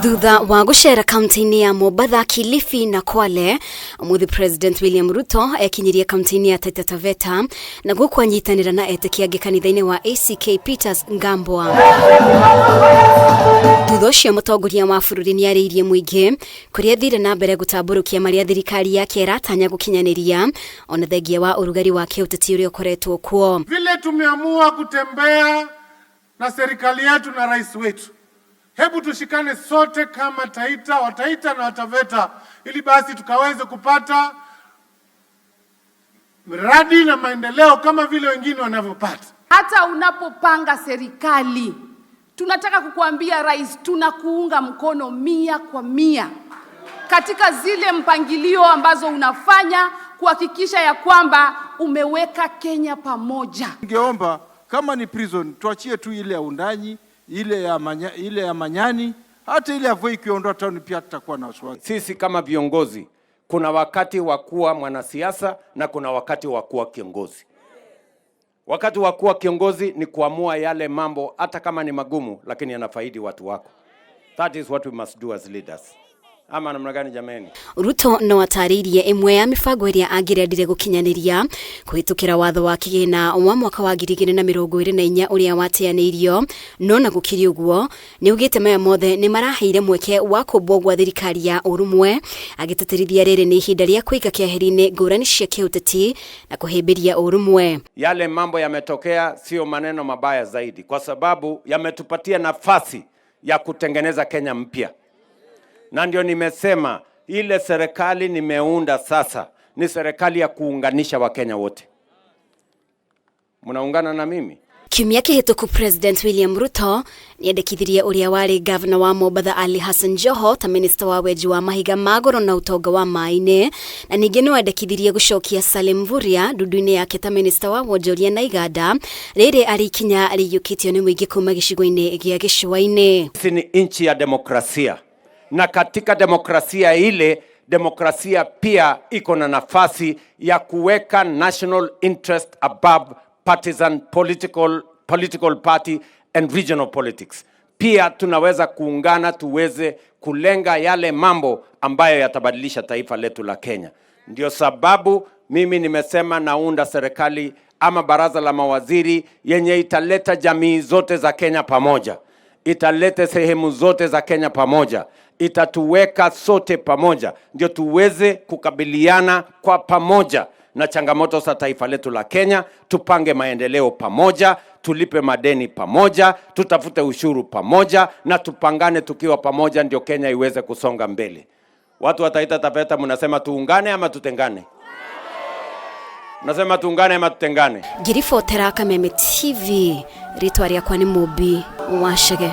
Thutha wa gucera kaunti-inĩ ya Mombatha, Kilifi na Kwale, umuthi President William Ruto ekinyirie kaunti-inĩ ya Taita Taveta na gũkũ anyitanĩra na etĩkia angĩ kanitha-inĩ wa ACK Peters Ngambwa. Thutha ũcio mũtongoria wa bũrũri nĩ arĩirie mũingĩ kũrĩa athire na mbere gũtambũrũkia marĩa thirikari yake ĩratanya gũkinyanĩria ona thengia wa ũrugari wa kĩũteti ũrĩa ũkoretwo kuo. Vile tumeamua kutembea na serikali yetu na rais wetu, hebu tushikane sote kama Taita, Wataita na Wataveta, ili basi tukaweze kupata miradi na maendeleo kama vile wengine wanavyopata. Hata unapopanga serikali, tunataka kukuambia rais, tunakuunga mkono 100% katika zile mpangilio ambazo unafanya kuhakikisha ya kwamba umeweka Kenya pamoja. Ningeomba kama ni prison tuachie tu ile ya Wundanyi, ile ya Manyani, hata ile ya Voi ikiondoa town pia tutakuwa na wasiwasi. Sisi kama viongozi, kuna wakati wa kuwa mwanasiasa na kuna wakati wa kuwa kiongozi. Wakati wa kuwa kiongozi ni kuamua yale mambo hata kama ni magumu, lakini yanafaidi watu wako. That is what we must do as leaders. Ama namna gani jameni? Ruto no atarĩirie ĩmwe ya mĩbango ĩrĩa angĩrendire gũkinyanĩria kũhĩtũkĩra watho wa kĩgĩna wa mwaka wa 2024 ũrĩa wateanĩirio, no na gũkĩrĩ ũguo nĩ augĩte maya mothe nĩ maraheire mweke wa kũmbwo gwa thirikari ya ũrũmwe, agĩtĩtĩrithia rĩrĩ nĩ ihinda rĩa kũiga keheri-inĩ ngũrani cia kĩũteti na kũhĩmbĩria ũrũmwe. Yale mambo yametokea sio maneno mabaya zaidi, kwa sababu yametupatia nafasi ya kutengeneza Kenya mpya, na ndio nimesema ile serikali nimeunda sasa ni serikali ya kuunganisha Wakenya wote. Mnaungana na mimi? Kiumia kĩhĩtũku President William Ruto nĩendekithirie ũrĩa warĩ gavana wa Mombatha Ali Hassan Joho ta minista wa wenji wa mahiga ma goro na ũtonga wa maĩ-inĩ, na ningĩ nĩwendekithirie gũcokia Salim Mvurya ndundu-inĩ yake ta minista wa wonjoria na iganda, rĩrĩ arĩ ikinya rĩiyũkĩtio nĩ mũingĩ kuma gĩcigo-inĩ gĩa gĩcũa-inĩ. Sisi ni nchi ya demokrasia, na katika demokrasia ile, demokrasia pia iko na nafasi ya kuweka national interest above partisan political party and regional politics. Pia tunaweza kuungana tuweze kulenga yale mambo ambayo yatabadilisha taifa letu la Kenya. Ndio sababu mimi nimesema naunda serikali ama baraza la mawaziri yenye italeta jamii zote za Kenya pamoja, italete sehemu zote za Kenya pamoja, itatuweka sote pamoja, ndio tuweze kukabiliana kwa pamoja na changamoto za taifa letu la Kenya. Tupange maendeleo pamoja, tulipe madeni pamoja, tutafute ushuru pamoja, na tupangane tukiwa pamoja, ndio Kenya iweze kusonga mbele. Watu wa Taita Taveta, mnasema tuungane ama tutengane? Mnasema tuungane ama tutengane? Ngĩribotera Kameme TV, rĩtwa rĩakwa nĩ Mũmbi wa Chege.